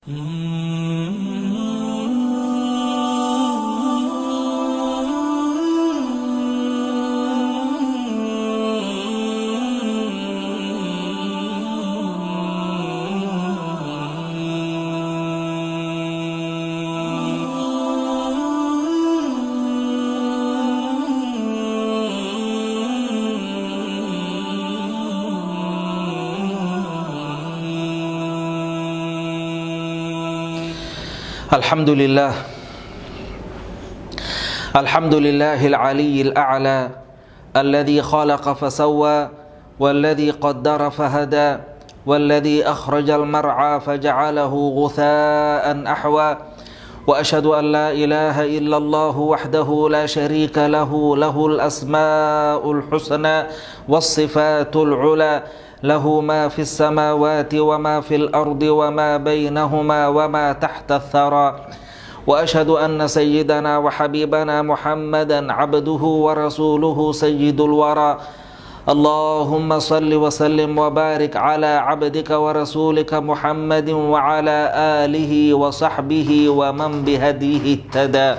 الحمد لله، الحمد لله العلي الأعلى الذي خلق فسوى والذي قدر فهدى والذي أخرج المرعى فجعله غثاء أحوى، وأشهد أن لا إله إلا الله وحده لا شريك له، له الأسماء الحسنى والصفات العلى، له ما في السماوات وما في الأرض وما بينهما وما تحت الثرى، وأشهد أن سيدنا وحبيبنا محمدا عبده ورسوله سيد الورى. اللهم صل وسلم وبارك على عبدك ورسولك محمد وعلى آله وصحبه ومن بهديه اهتدى.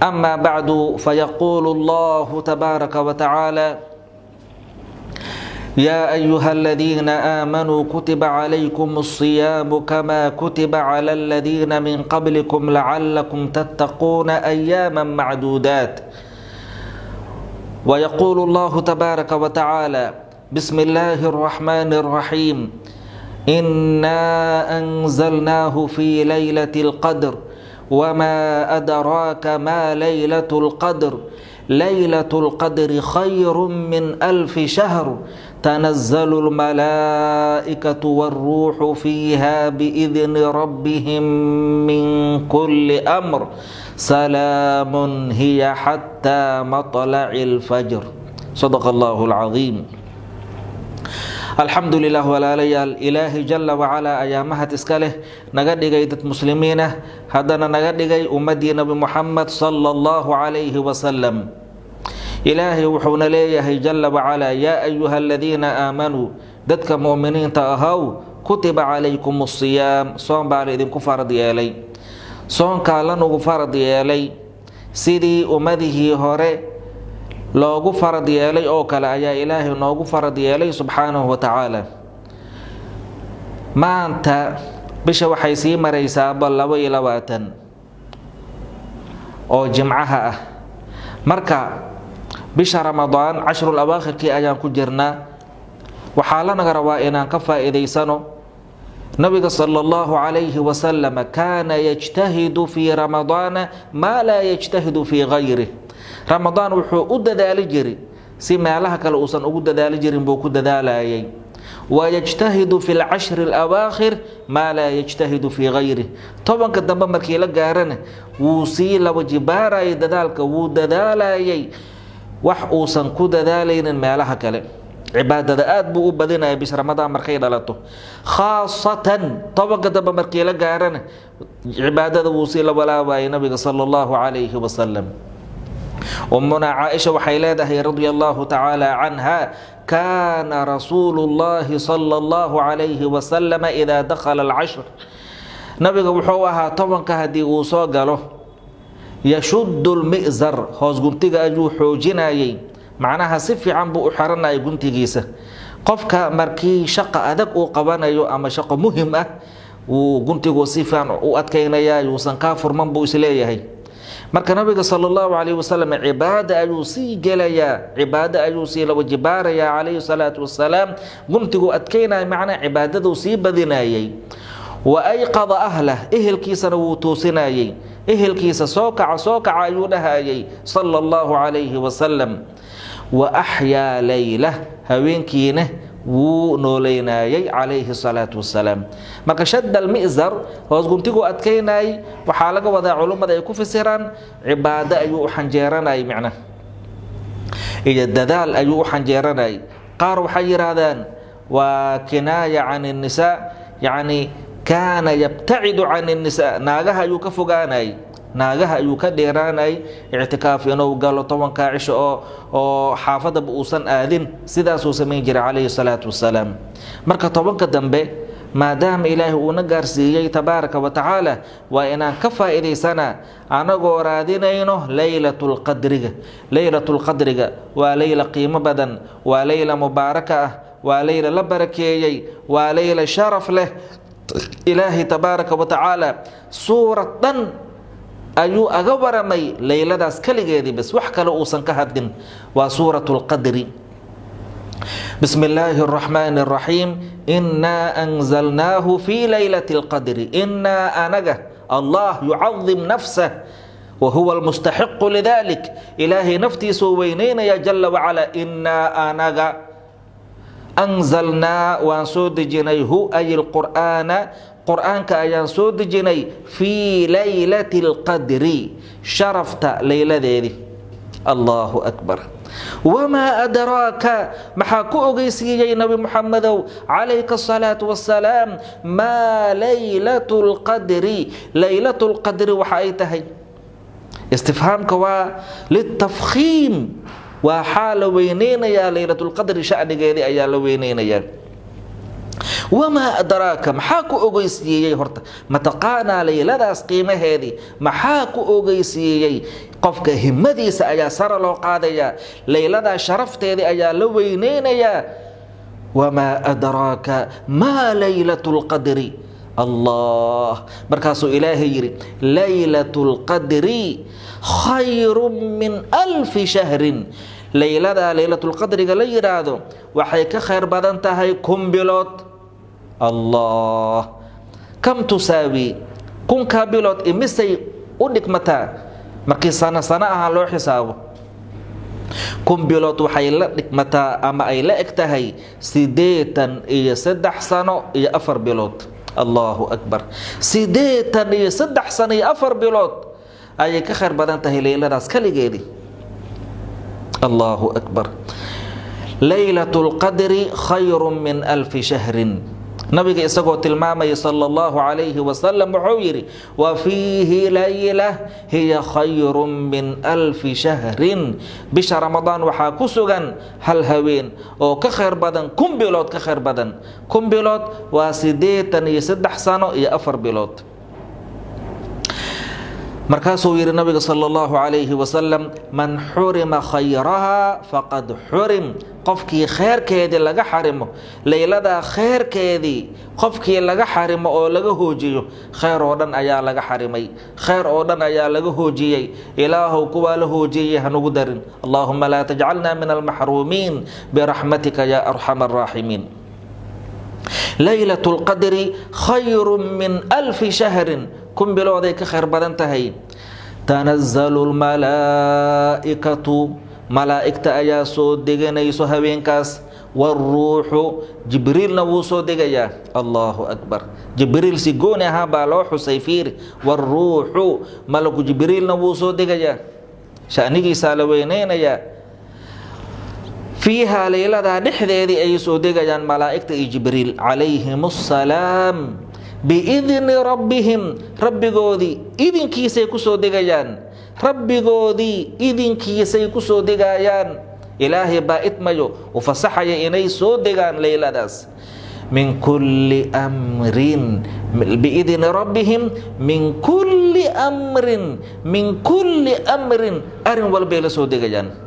أما بعد، فيقول الله تبارك وتعالى: يا أيها الذين آمنوا كتب عليكم الصيام كما كتب على الذين من قبلكم لعلكم تتقون أياما معدودات. ويقول الله تبارك وتعالى: بسم الله الرحمن الرحيم، إنا أنزلناه في ليلة القدر وما أدراك ما ليلة القدر، ليلة القدر خير من 1000 شهر، تنزل الملائكة والروح فيها بإذن ربهم من كل أمر، سلام هي حتى مطلع الفجر. صدق الله العظيم. الحمد لله walaalayaal, Ilaahay jala wacalaa ayaa mahad iska leh, naga dhigay dad muslimiin ah, haddana naga dhigay ummadii Nabi Muxamed sala Allahu calayhi wasalam. Ilaahay wuxuuna leeyahay jala wacalaa: yaa ayuha aladiina aamanuu, dadka mu'miniinta ahaw, kutiba calaykum asiyaam, soon baa la idinku farad yeelay. Soonkaa lanugu farad yeelay sidii ummadihii hore loogu farad yeelay oo kale ayaa Ilaahay noogu farad yeelay subxaanahu wa tacaala. Maanta bisha waxay sii maraysaaba 22 oo jimcaha ah. Marka bisha Ramadaan cashrul awaakhirkii ayaan ku jirnaa. Waxaa lanaga rabaa inaan ka faa'iidaysano. Nabiga sala Allahu calayhi wasalam kaana yajtahidu fii Ramadaana maa laa yajtahidu fii gayrih. Ramadaan wuxuu u dadaali jiray si meelaha kale uusan ugu dadaali jirin buu ku dadaalayay. Wayajtahidu fi lcashri alawaakhir maa laa yajtahidu fii gayrih. 10-ka dambe markii la gaarana wuu sii laba jibaarayay dadaalka, wuu dadaalayay wax uusan ku dadaalaynin meelaha kale. Cibaadada aada buu u badinaya bisha Ramadaan markay dhalato, khaasatan 10-ka dambe markii la gaarana cibaadada wuu sii labalaabayay nabiga sala Allahu calayhi wasalam. Ummuna Caaisha waxay leedahay radia Allahu tacaala canha: kaana rasuulu llahi sala Allahu calayhi wasalama idaa dakhala alcashr, nabiga wuxuu ahaa 10-ka haddii uu soo galo, yashuddu lmi'zar, hoos guntiga ayuu xoojinayay, macnaha si fiican buu u xiranayay guntigiisa. Qofka markii shaqa adag uu qabanayo ama shaqo muhim ah, wuu guntigu si fiican u adkaynayaa, yuusan kaa furman buu isleeyahay. Marka nabiga sala Allahu calayhi wasalam cibaada ayuu sii gelayaa, cibaado ayuu sii laba jibaarayaa calayhi salaatu wasalaam. Guntiguu adkaynaya, macnaa cibaadaduu sii badinayay. Wa ayqada ahlah, ehelkiisana wuu toosinayey, ehelkiisa soo kaca, soo kaca ayuu dhahayay sala Allahu calayhi wasalam. Wa axyaa laylah, haweenkiina wuu nooleynayay calayhi salaatu wasalaam. Marka shadda almi'zar, hoos guntiguu adkaynayay, waxaa laga wadaa, culummada ay ku fasiraan, cibaado ayuu u xanjeeranayay, macna iyo dadaal ayuu u xanjeeranayay. Qaar waxay yidhaahdaan waa kinaaya can innisaa, yacni kaana yabtacidu can innisaa, naagaha ayuu ka fogaanayay, naagaha ayuu ka dheeraanayay. Ictikaaf inuu galo 10-kaa cisho oo xaafadaba uusan aadin, sidaasuu samayn jiray calayhi salaatu wasalaam. Marka 10-ka dambe Maadaama Ilaahay uuna gaarsiiyey tabaaraka wa tacaala, waa inaan ka faa'iidaysanaa anagoo raadinayno Leylatulqadriga. Leylatulqadriga waa leyla qiimo badan, waa leyla mubaaraka ah, waa leyla la barakeeyey, waa leyla sharaf leh. Ilaahay tabaaraka wa tacaala suurad dhan ayuu aga waramay leyladaas keligeedii bas, wax kale uusan ka hadlin. Waa Suurat Lqadri. Bismi illaahi araxmaani araxiim. Innaa anzalnaahu fii laylati alqadri. Innaa anaga, Allah yucadim nafsah wa huwa almustaxiqu lidalik. Ilaahay naftiisuu weyneynaya jala wacala. Innaa anaga, anzalnaa waan soo dejinay, hu ay alqur'aana, qur-aanka ayaan soo dejinay, fii laylati alqadri, sharafta leyladeedii. Allahu akbar. Wamaa adraaka, maxaa ku ogeysiiyey Nabi Muxamedow calayka asalaatu wassalaam, maa laylatu lqadri, laylatu lqadri waxa ay tahay? Istifhaamka waa litafkhiim, waxaa la weyneynayaa Leylatulqadri, shanigeedii ayaa la weyneynayaa. Wamaa adraaka, maxaa ku ogeysiiyey horta? Mataqaanaa leyladaas qiimaheedii? Maxaa ku ogeysiiyey? Qofka himadiisa ayaa sara loo qaadayaa, leyladaa sharafteedii ayaa la weyneynayaa. Wamaa adraaka maa laylatu lqadri? Allah, markaasuu Ilaahay yidhi: laylatu lqadri khayru min alfi shahrin. Leyladaa Leylatulqadriga la yidhaahdo waxay ka khayr badan tahay 1000 bilood. Allah, kam tusaawi 1000-kaa bilood? Imisay u dhigmataa markii sano sano ahaan loo xisaabo? 1000 bilood waxay la dhigmataa ama ay la eg tahay 83 sano iyo 4 bilood. Allahu akbar. 83 sano iyo 4 bilood ayay ka khayr badan tahay leyladaas kaligeedii. Allahu akbar. Laylat lqadri khayru min alfi shahrin. Nabiga isagoo tilmaamaya sala allahu calayhi wasalam wuxuu yidhi: wa fiihi layla hiya khayru min alfi shahrin. Bisha Ramadaan waxaa ku sugan hal haween oo ka khayr badan 1000 bilood, ka khayr badan. 1000 bilood waa 83 sano iyo 4 bilood. Markaasuu yidhi nabiga sala allahu calayhi wasalam: man xurima khayraha faqad xurim. Qofkii kheyrkeedii laga xarimo, leyladaa kheyrkeedii qofkii laga xarimo oo laga hoojiyo, kheyr oo dhan ayaa laga xarimay, kheyr oo dhan ayaa laga hoojiyey. Ilaahow, kuwaa la hoojiyey hanugu darin. Allaahuma laa tajcalna min almaxruumiin biraxmatika yaa arxam araaximiin. Laylat lqadri khayru min alfi shahrin, 1000 bilooday ka khayr badan tahay. Tanazalu lmalaa'ikatu, malaa'igta ayaa soo deganayso habeenkaas, waruuxu, Jibriilna wuu soo degayaa. Allahu akbar. Jibriil si gooni ahaan baa loo xusay, fiiri. Waruuxu, malaku Jibriilna wuu soo degayaa, shanigiisaa la weyneynayaa. Fiihaa, leyladaa dhexdeedii ayay soo degayaan malaa'igta iyo Jibriil calayhim assalaam, biidni rabbihim, rabbigoodii idinkiisay kusoo degayaan, rabbigoodii idinkiisay kusoo degayaan. Ilaahay baa idmayo, u fasaxaya inay soo degaan leyladaas. Min kulli amrin, biidni rabbihim min kulli amrin, min kulli amrin, arin walbay la soo degayaan.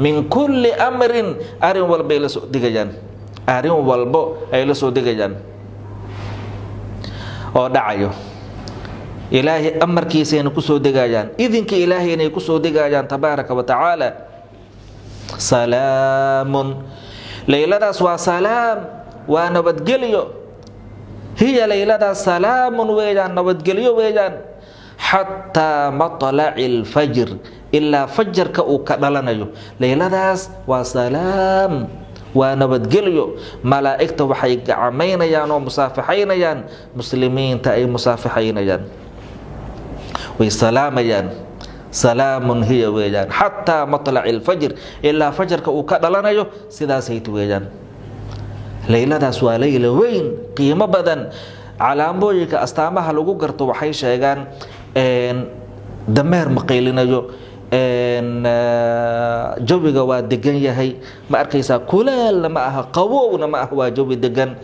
Min kulli amrin, arin walbay la soo degayaan, arrin walbo ay la soo degayaan oo dhacayo. Ilaahay amarkiisayna kusoo degayaan, idinka Ilaahaynay kusoo degayaan tabaaraka wa tacaala. Salaamun, leyladaas waa salaam, waa nabadgelyo. Hiya, leyladaas salaamun weeyaan, nabadgelyo weeyaan, xataa matlaci alfajr, ilaa fajarka uu ka dhalanayo. Leyladaas waa salaam, waa nabadgelyo. Malaa'igta waxay gacamaynayaan oo musaafaxaynayaan muslimiinta, ay musaafaxaynayaan, way salaamayaan. Salaamun hiya weeyaan xataa matlaci alfajr, ilaa fajarka uu ka dhalanayo, sidaasayt weeyaan. Leyladaas waa leyla weyn, qiimo badan. Calaamooyinka astaamaha lagu garto waxay sheegaan dameer ma qaylinayo, jawiga waa degan yahay, ma arkaysaa? Kuleelna ma aha, qabowna ma aha, waa jawi degan.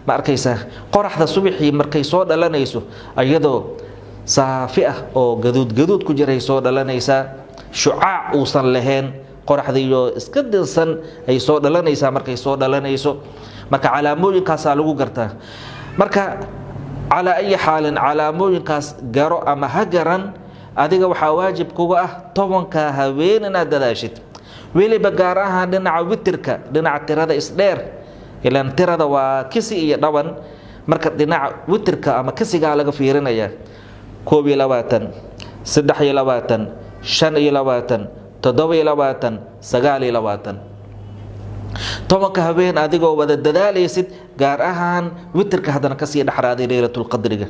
Ma arkaysaa qoraxda subaxii markay soo dhalanayso iyadoo saafi ah oo gaduud gaduud ku jiray soo dhalanaysaa, shucaac uusan lahayn, qoraxdiiyo iska dinsan ay soo dhalanaysaa markay soo dhalanayso. Marka calaamooyinkaasaa lagu gartaa. Marka calaa ayi xaalin, calaamooyinkaas garo ama ha garan, adiga waxaa waajib kuga ah 10-ka habeen inaad dadaashid, weliba gaar ahaan dhinaca witirka, dhinaca tirada isdheer, ilaan tirada waa kisi iyo dhaban. Marka dhinaca witirka ama kisigaa laga fiirinayaa: 21, 23, 25, 27, 29. 10-ka habeen adigoo wada dadaalaysid, gaar ahaan witirka, haddana kasii dhexraaday leylatulqadriga.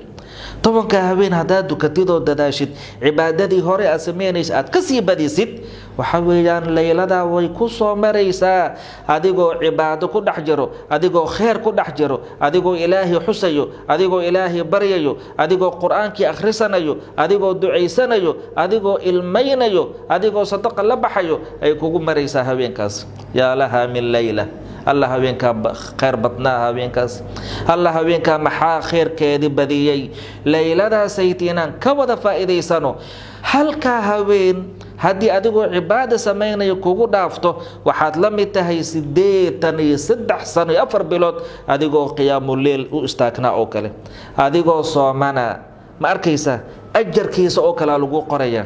10-ka habeen haddaad dukatid oo dadaashid, cibaadadii hore aad sameynaysa aad kasii badisid, waxa weeyaan layladaa way ku soo maraysaa adigoo cibaado ku dhex jiro, adigoo kheer ku dhex jiro, adigoo Ilaahay xusayo, adigoo Ilaahay baryayo, adigoo Qur-aankii akhrisanayo, adigoo ducaysanayo, adigoo ilmaynayo, adigoo sadaqa la baxayo ay kugu maraysaa habeenkaas. Yaa lahaa min layla! Alla habeenkaa khayr badnaa, habeenkaas alla habeenkaa maxaa khayrkeedii badiyey! Layladaasayt inaan ka wada faa'iidaysano. Halkaa habeen haddii adigoo cibaada samaynayo kugu dhaafto, waxaad la mid tahay 83 sano iyo 4 bilood adigoo qiyaamuleyl u istaagnaa oo kale, adigoo soomana. Ma arkaysa, ajarkiisa oo kalea lagu qoraya.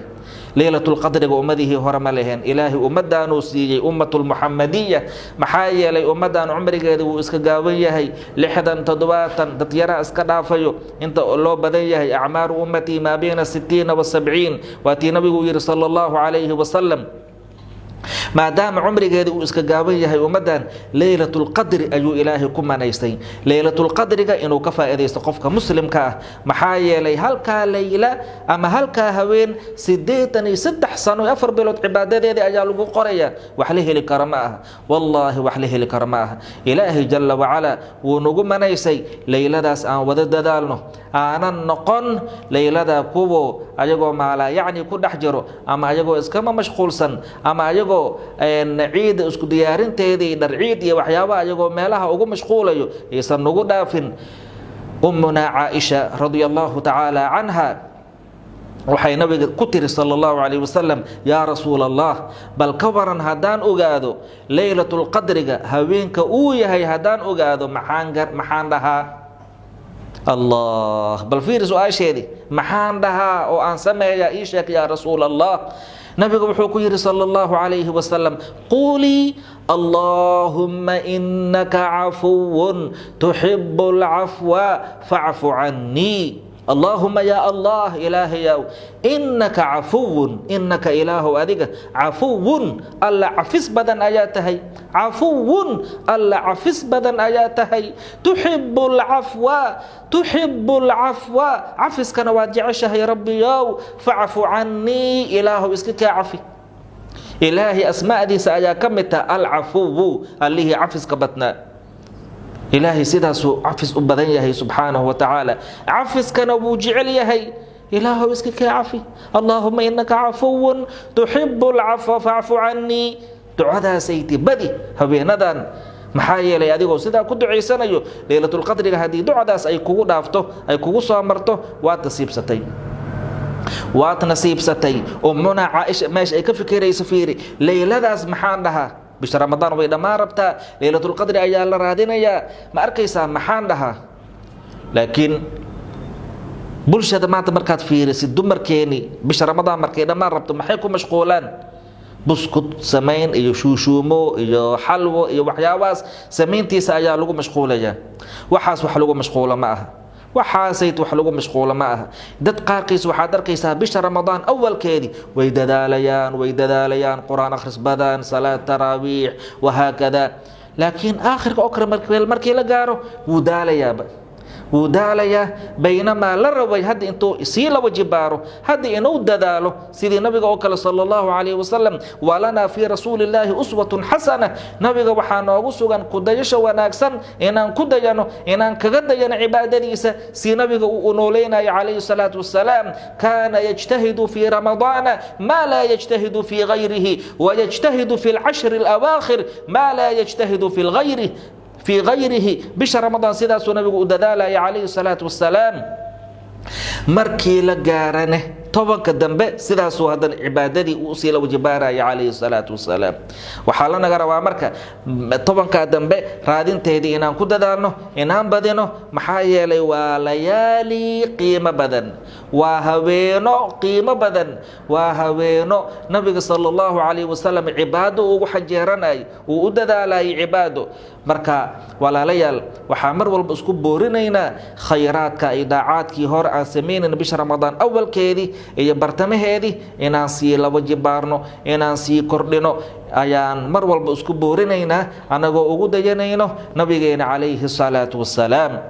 Leylatulqadriga ummadihii hore ma leheen, Ilaahay ummadaanuu siiyey, ummatulmuxamadiya. Maxaa yeelay ummaddan cumrigeeda wuu iska gaaban yahay, 60, 70, dad yaraa iska dhaafayo, inta loo badan yahay. Acmaaru ummatii maa bayna 60 wa 70, waa tii nabigu yihi sala allahu calayhi wasalam. Maadaama cumrigeeda uu iska gaaban yahay ummaddan, leylatulqadri ayuu Ilaahay ku manaystay, leylatulqadriga inuu ka faa'iidaysto qofka muslimka ah. Maxaa yeelay halkaa layla ama halkaa haween 83 sano iyo 4 bilood cibaadadeedii ayaa lagu qoraya. Wax la heli karo ma aha, wallaahi wax la heli karo ma aha. Ilaahay jalla wacalaa wuu nagu manaysay leyladaas. Aan wada dadaalno, aanan noqon leylada kuwo ayagoo maalaa yacni ku dhex jiro, ama ayagoo iskama mashquulsan, ama ayagoo ciida isku diyaarinteedii, dhar ciid iyo waxyaabaha ayagoo meelaha ugu mashquulayo, aysan nagu dhaafin. Ummunaa Caaisha radia allahu tacaala canha waxay nabiga ku tiri sala allahu calayh wasalam: "Yaa rasuula Allah, bal ka waran haddaan ogaado leylatulqadriga haweenka uu yahay, haddaan ogaado maxaan dhahaa?" Allah, bal fiiri su-aasheedii: "Maxaan dhahaa oo aan sameeyaa? Ii sheeg, yaa rasuula Allah." Nabigu wuxuu ku yidhi sala allahu calayhi wasalam: "Quulii: Allaahumma innaka cafuwun tuxibu alcafwa facfu cannii. Allaahuma, yaa Allah, Ilaahayow, innaka cafuwun, innaka, Ilaahow, adiga, cafuwun, alla cafis badan ayaa tahay, cafuwun, alla cafis badan ayaa tahay, tuxibu alcafwa, tuxibu alcafwa, cafiskana waad jeceshahay, Rabbiyow, facfu cannii, Ilaahow iska kaa cafi." Ilaahay asmaadiisa ayaa ka mid taha alcafuwu, allihii cafiska badnaa. Ilaahay sidaasuu cafis u badan yahay subxaanahu wa tacaala, cafiskana wuu jecel yahay. Ilaahow iska kaa cafi. "Allaahuma innaka cafuwun tuxibu alcafwa facfu cannii." Ducadaasaytii badi habeenadan. Maxaa yeelay adigoo sidaa ku ducaysanayo leylatulqadriga haddii ducadaas ay kugu dhaafto, ay kugu soo marto, waad nasiibsatay, waad nasiibsatay. Ummuna Caaisha meesha ay ka fikirayso fiiri: leyladaas maxaan dhahaa? Bisha Ramadaan way dhammaan rabtaa, leylatulqadri ayaa la raadinayaa. Ma arkaysaa, maxaan dhahaa? Laakiin bulshada maanta markaad fiirisid, dumarkeeni bisha Ramadaan markay dhammaan rabto maxay ku mashquulaan? Buskud samayn iyo shuushuumo iyo xalwo iyo waxyaabahaas samayntiisa ayaa lagu mashquulayaa. Waxaas wax lagu mashquulo ma aha, waxaasayd wax lagu mashquulo ma aha. Dad qaarkiis waxaad arkaysaa bisha Ramadaan awalkeedii way dadaalayaan, way dadaalayaan, Qur-aan akhris badan, salaad taraawiix, wahaakada. Laakiin aakhirka oo kale markii la gaaro wuu daalayaaba, wuu daalayaa. Baynamaa la rabay hadda intuu sii laba jibaaro, hadda inuu dadaalo sidii nabiga oo kale sala allahu calayhi wasalam. "Walanaa fii rasuuli illaahi uswatun xasana." Nabiga waxaa noogu sugan kudayasho wanaagsan, inaan ku dayano, inaan kaga dayano cibaadadiisa, si nabiga uu u nooleynaya calayhi salaatu wasalaam. "Kaana yajtahidu fii ramadaana maa laa yajtahidu fii gayrihi, wayajtahidu fi lcashri alawaakhir maa laa yajtahidu fi lgayri." Fii gayrihi bisha Ramadaan sidaasuu nabigu u dadaalaya calayhi salaatu wassalaam. Markii la gaarane 10-ka dambe, sidaasuu haddana cibaadadii usii la wajibaaraya calayhi salaatu wasalaam. Waxaa la naga rabaa marka 10-kaa dambe raadinteedii inaan ku dadaalno, inaan badino, maxaa yeelay waa layaali qiimo badan, waa haweeno qiimo badan, waa haweeno nabiga sala allahu calayhi wasalam cibaado ugu xajeeranay, uu u dadaalayay cibaado. Marka walaalayaal, waxaa mar walba isku boorinaynaa khayraadka iyo daacaadkii hore aan samaynayna bisha Ramadaan awalkeedii iyo bartamaheedii inaan sii laba jibaarno, inaan sii kordhino ayaan mar walba isku boorinaynaa, annagoo ugu dayanayno nabigeena calayhi salaatu wassalaam.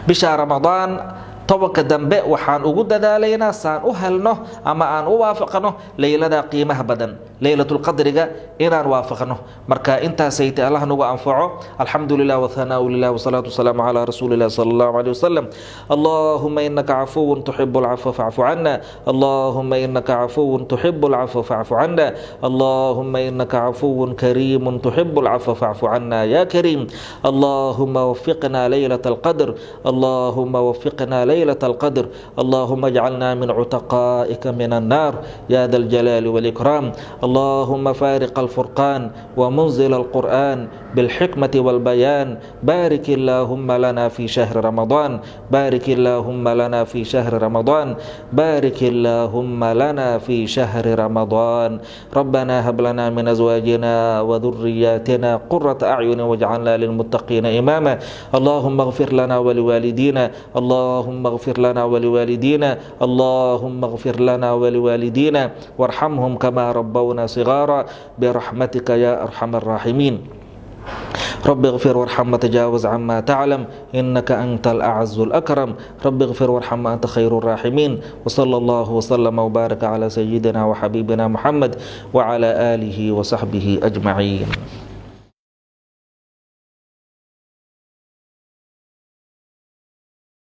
Bisha Ramadaan 10-ka dambe waxaan ugu dadaalaynaa saan u helno ama aan u waafaqno leylada qiimaha badan, leylatulqadriga inaan waafaqno. Marka intaasayta Allah nagu anfaco. Alxamdu lilah wthanaau lilah wasalaatu wasalaamu calaa rasuuli illah sala allahu alayh wasalam. Allahuma inaka cafuwun tuxibu alcafwa facfu cana. Allahuma inaka cafuwun tuxibu alcafwa facfu cana. Allahuma inaka cafuwun kariimun tuxibu alcafwa facfu cana ya kariim. Allahuma wafiqna leylata alqadr. Allahuma wafiqna ليلة القدر. اللهم اجعلنا من عتقائك من النار يا ذا الجلال والإكرام. اللهم فارق الفرقان ومنزل القرآن بالحكمة والبيان، بارك اللهم لنا في شهر رمضان، بارك اللهم لنا في شهر رمضان، بارك اللهم لنا في شهر رمضان. ربنا هب لنا من أزواجنا وذرياتنا قرة أعين واجعلنا للمتقين إماما. اللهم اغفر لنا ولوالدينا. اللهم اغفر لنا ولوالدينا. اللهم اغفر لنا ولوالدينا وارحمهم كما ربونا صغارا برحمتك يا أرحم الراحمين. رب اغفر وارحم وتجاوز عما تعلم إنك أنت الأعز الأكرم. رب اغفر وارحم أنت خير الراحمين. وصلى الله وسلم وبارك على سيدنا وحبيبنا محمد وعلى آله وصحبه أجمعين.